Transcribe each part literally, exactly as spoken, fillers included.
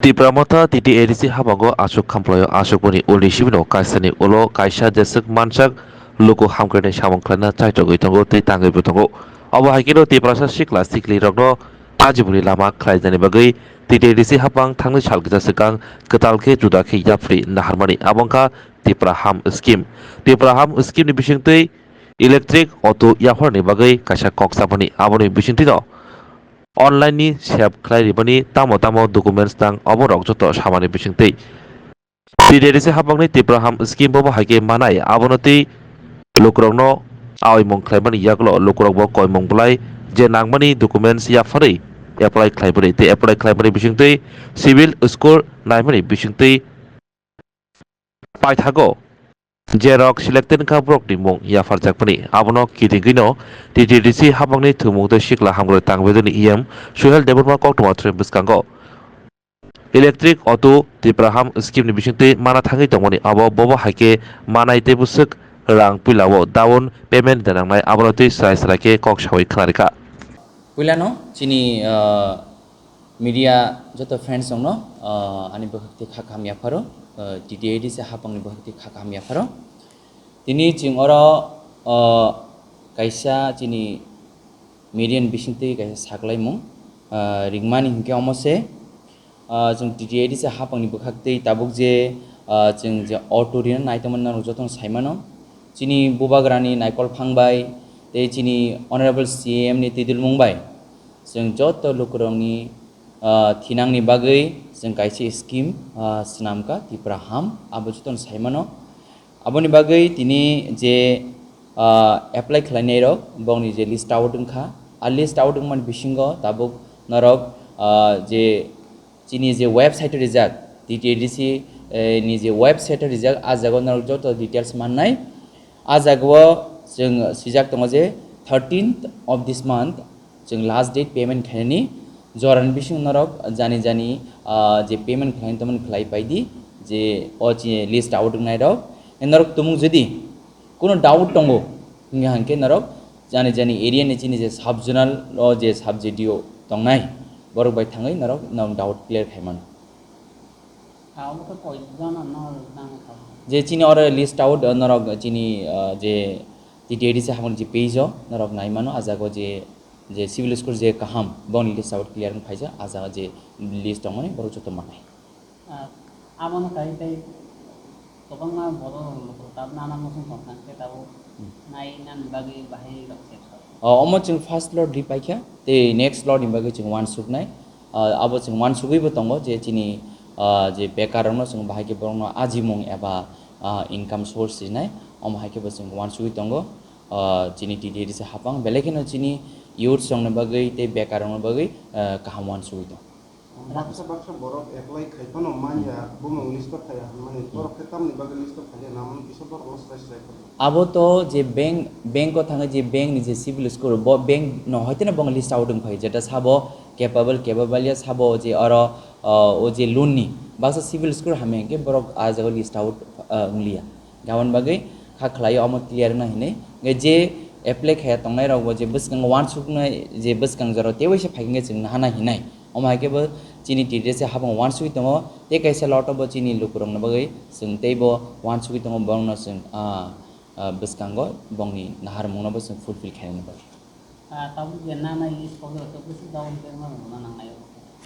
Tipra Motha T T A D C habango aswk khamplaio, aswkmani ulni simi no kaisani ulo kaisa jeswk mansak luku hamkrai samung khlaina chaitogwi tongo tei tangwibo tongo. Obo hai kheno Tiprasa sikla siklirokno ajiboni lama khlaijani bagwi T T A D C habang thangni sal kisa swkang kwtal khe juda khe yapri naharmani, abo wngkha Tipra Ham Scheme. Tipra Ham Scheme ni bisingtwi electric auto yapharni bagwi kaisa kok chapani, aboni bisingtwino online ni sep khlai ribani tamo tamo documents nang, oborok joto samani bisingtwi. T T A D C habangni Tipra Ham Scheme bobo hai khe manai, abono twi lukurokno aoimung khlaimani yagulo lukurokbo koimung bwlai je nangmani documents yapharwi apply khlaimani tei apply khlaimani bisingtwi civil score naimani bisingtwi paithago jerok selected wngkha borokni mung yapharjakmani. Abono kitingwino T T A D C habangni thwngmung tei sikla hamkrai tangvedoni E M Suhel Debbarma koktwma thwrwng bwskango electric auto Tipra Ham Scheme ni bisingtwi mana thangwi tongmani, abo bobo hai khe manai tei bwswk rang puilao down payment da nangnai, abono twi srai srai khe kok saui khna rikha. Puilano chini, ah, media joto friends rokno, ah, ani bwkhak twi kha kaham yapharo, ah, T T A D C habangni bwkhak twi kha kaham yapharo. Tini chwng oro, ah, kaisa chini media ni bisingtwi kaisa saklaimung, ah, ringmani hinkhe omo se, ah, chwng T T A D C habangni bwkhak twi tabuk je, ah, chwng je auto rina naitongmani norok jotono saimano. Chini bubagrani Naikol Phang bai tei chini Honorable C M ni twidulmung bai chwng joto lukurokni, ah, thinangni bagwi chwng kaisa scheme, ah, swnamkha Tipra Ham, abo jotono saimano. Aboni bagwi tini je, ah, apply khlainairok bongni je list out wngkha, a list out wngmani bisingo tabuk norok, ah, je chini je website o rijak, T T A D C, eh, ni je website o rijak, a jaga o norok joto details mannai. A jaga o chwng swijak tongo je thirteenth of this month chwng last date payment khainani, jorani bising norok jani jani, ah, je payment khlainani tongmani khlai paidi, je o chini list out wngnairok. Norok tumung jodi kuno doubt tongo, hingya hangke norok jani jani area ni chini je sub zonal o je sub G D O tongnai, borok bai thangwi norok, norok doubt clear khaimano. Ah, omo khe koi jona no nang kha? Je chini oro list out, uh, norok chini, uh, je T T A D C habang je page o norok nai mano, ah jaga o je, je civil score je kaham, boni list out clear wng phaijak, ah jaga je list tongmani borok joto manai. Ah, amo no kai tei kwbangma borok rok lukurok tabuk nana muchung tong kha, hwnkhe tabuk Hmm. nai nani bagwi bahai rok se kha. O, omo chwng first lot ri paikha, tei next lot ni bagwi chwng uansuknai. Ah, abo chwng uansugwibo tongo je chini, ah, je bekar rokno chwng bahai khe borokno ajimung eba, ah, income source rinai, omo hai khe bo chwng uansugwi tongo. Ah, chini T T A D C habang belai kheno chini youths rokni bagwi tei bekar rokni bagwi, ah, kaham uansugwi tongo. Baksa baksa borok apply khai phano manya, bumung list o phaiya hwnmani, Hmm. borok khe tamni bagwi list o phaiya, namung kisa borokno srai srai phano. Abo to je bank, bank o thangwi je bank ni je civil score, bo bank no hoiteno bong list out wng phai, jeta sabo capable, capable ya sabo je oro, uh, o je loan ni baksa civil score hamya hwnkhe borok ah jaga list out, uh, wng liya. Gabon bagwi kha khlaio omo clear wngna hinwi. Hwnkhe je apply khaiya tongnai rokbo je bwskango uansuknai, je bwskang jorao teibo se phai hwnkhe chwng nahana hinai. Omo hai khe bo chini T T A D C habang uansugwi tongo, tei kaisa lot o bo chini lukurokno bagwi chwng teibo uansugwi tongo, borokno chwng, ah, ah, bwskango bongni naharmungno bo chwng fulfill khainani bagwi. Ah, tabuk je nana list kok rok bwswk down payment rwna nangnai.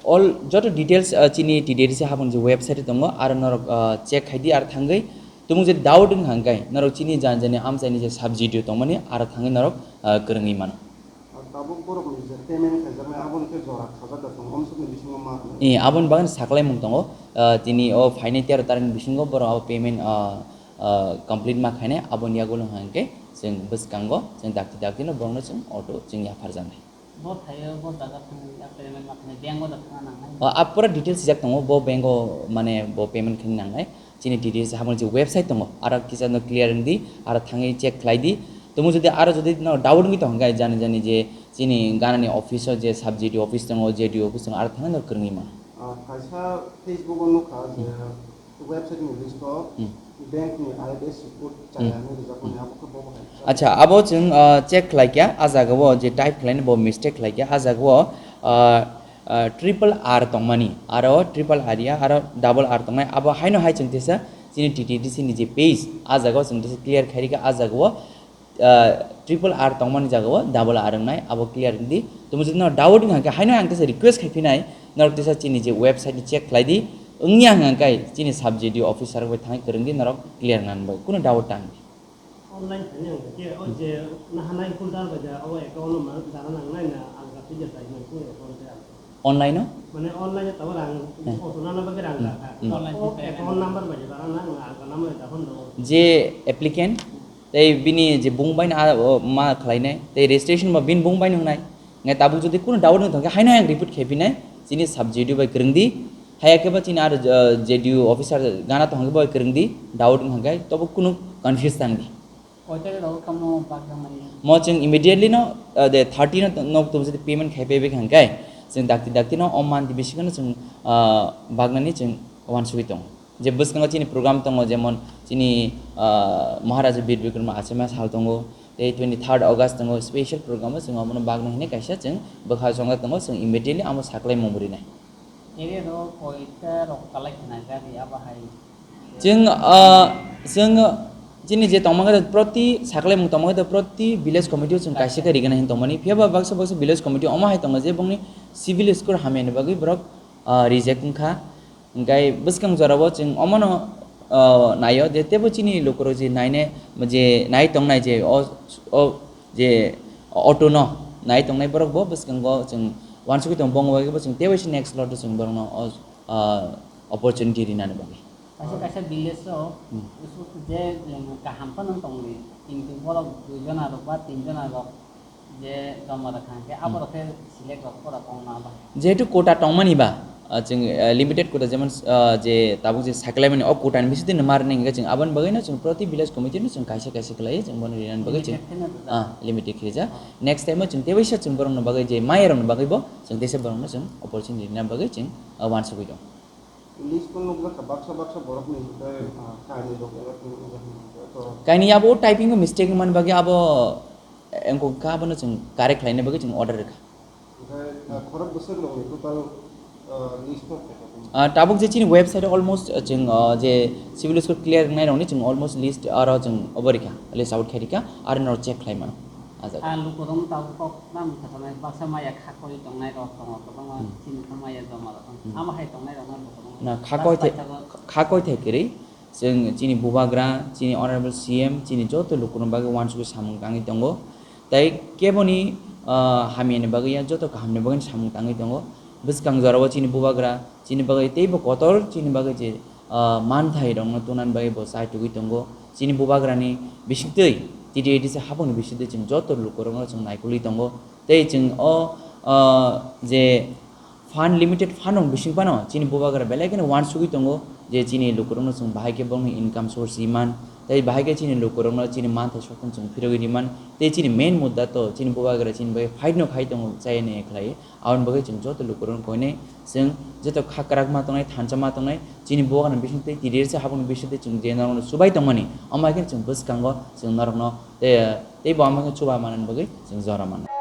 All joto details, ah, chini T T A D C habang je website tongo, aro norok, ah, check khaidi, aro thangwi tumung je doubt wng hangkai norok chini jan jani amchaini je sub G D O tongmani, aro thangwi norok, ah, kwrwngwi mano. Ar tabuk borokni je payment khaijaknai, aboni khe jora khajak da tongo, omsokni bisingo ma hwnwi? Eh, aboni bagwi saklaimung tongo. Ah, tini o phainai tero tarikni bisingo borok abo payment, ah, ah, complete ma khainai, aboni yagulo hwnkhe chwng bwskango chwng dakti daktino borokno chwng auto chwng yapharjaknai. Bo thaio, bo jaga thangwi, ah, payment ma khainai, bank o da thangna nangnai? Ah, ah, pura details sijak tongo, bo bank o mane bo payment khaina nangnai. Chini T T A D C habang je website tongo, aro kisa no clear wng di, aro thangwi check khlai di. Tumung jodi aro jodi no doubt wngwi tong hwnkhe, jani jani je chini ganani office o je sub G D O office tongo, J D O office tongo, aro thangwi no kwrwngwi mano. Ah, kaisa Facebook o nukha je Hmm. website ni list o Hmm. bank ni I F S C code Hmm. chaya hinwi rijak mani, Hmm. abo khe bo bo hai? Acha, abo chwng, ah, check khlai kha, ah jaga o je type khlaini bo mistake khlai kha, ah jaga o, ah, Ah, triple R tongmani, aro triple R ya, aro double R tongnai, abo haino hai chwng tesa chini T T D C ni je page, ah jagao chwng tesa clear khairikha, ah jagao, ah, triple R tongmani jagao double R wngnai, abo clear wngdi. Tamo jodi no doubt wngkha khe haino ang tesa request khaiphinai, norok tesa chini je website ni check khlaidi, wngya hwnkha khe chini sub J D O officer bai thangwi kwrwngdi, norok clear nani bai, kuno doubt tang. Online khainai ang khe, o je nahanai folder bai da, o account no ma dana nangnai na, ang ka pija sai nang kung account te ang. Online no? Mane online ta rang, Hmm. auto nana bagwi rang Hmm. ka. Hmm. O account number bai da dana nang, ang ka number da hon do. Je applicant, tei bini je bung bai na, o, ma khlainai, tei registration ba bini bung bai nungnai. Ngai tabuk jodi kuno doubt wng thangkhe, haino ang repeat khaiphinai, chini sub J D O bai kwrwngdi, haya khe ba chini aro, uh, J D O officer gana tongkhe bai kwrwngdi, doubt wng thangkhe, tobo kuno confuse tangdi. Koi tarik rogo tamo bagna mani? Mo chwng immediately no, uh, the thirty no, no tum jodi payment khai paibai hangkai, chwng dakti dakti no o month bisingo no chwng, uh, bagnani chwng wansugwi tongo. Je bwskango chini program tongo, jemon chini, ah, Maharaja Bir Bikram Achema sal tongo, tei twenty third August tongo, special program o chwng omono bagna hinwi kaisa chwng bwkha chongjak tongo, chwng immediately amo saklai mung rinai. Area rok koita rok kalai khna jari abo hai. Chwng, ah, chwng chini je tongma khe proti saklai mung tongma khe proti village committee o chwng kaisa khe rigana hin tongmani, phiya ba baksa baksa village committee omo hai tongo je bongni civil score hamyani bagwi borok, ah, reject wngkha. Hingkai bwskang jorao chwng omono, o, naio je teibo chini lukurok je naine, je nai tongnai je o, o, je auto no nai tongnai borok bo bwskango chwng wansugwi tongo, bongni bagwi bo chwng teibo se next lot o chwng borokno o, o, opportunity rinani bagwi. Kaisa kaisa village o Hmm. je kaham phano tongdi, kintu borok dui jona rok ba tin jona rok je joma rwkha hwnkhe Hmm. aborok khe select rok pura kongma bai. Jehetu quota tongmani ba, ah, chwng, ah, limited quota, jemon, ah, je tabuk je saklaimani o quota ni bisingtwi no ma rwni hwnkhe chwng aboni bagwi no chwng proti village committee no chwng kaisa kaisa khlaiwi chwng bono rinani bagwi chwng, Limited kheno rwjak. Ah, limited khe rijak. Ah. Next time o chwng teisa chwng borokno bagwi je maya rokno bagwi bo chwng teisa borokno chwng opportunity rina bagwi chwng, ah, wansugwi tongo. List no nukjakha baksa baksa borokni hwnkhe, ah, kainwi rok eba tongwi wngjakha hwnkhe to. Kainwi abo o typing o mistake wngmani bagwi abo, eh, wngkha abono chwng correct khlaina bagwi chwng order rwkha. Hwnkhe, ah, khorok bwswk rokni total, ah, list no khaikha tong? Ah, tabuk je chini website o almost, ah, chwng, ah, je civil score clear wngnai rokni chwng almost list aro chwng obo rikha, list out khai rikha, aro norok check khlai mano. Ah, jaga. Ah, lukurokno tabuk kok nang khatanai baksa maya khakoi tongnai rok tongo, kwbangma Hmm. chini khe maya joma rok tongo. Hmm. Amo hai tongnai rokno lukurokno Na khakoi thai, paithago. Khakoi thai kwrwi, chwng chini bubagra, chini honorable C M, chini joto lukurokni bagwi wansugwi samung tangwi tongo. Tai keboni, ah, hamyani bagwi ya joto kahamni bagwi samung tangwi tongo. Bwskang jorao chini bubagra, chini bagwi teibo kotor, chini bagwi je, ah, manthai rokno tunani bagwi bo chai tugwi tongo. Chini bubagrani bisingtwi, T T A D C habangni bisingtwi chwng joto lukurokno chwng naikolwi tongo. Tei chwng o, ah, je fund, limited fund rok bising phano chini bubagra belai kheno wansugwi tongo je chini lukurokno chwng bahai khe bongni income source riman, tei bahai khe chini lukurokno chini manthai soktwng chwng phirogwi riman, tei chini main mudda to chini bubagra chini bagwi fight no khai tongo chayani khlai. Aboni bagwi chwng joto lukurokno koinai, chwng joto kha kwrak ma tongnai, thansa ma tongnai, chini bubagrani bisingtwi, T D S habangni bisingtwi chwng je norokno chubai tongmani, omo hai khe chwng bwskango chwng norokno, tei, teibo omo khe chuba manani bagwi chwng jora mano.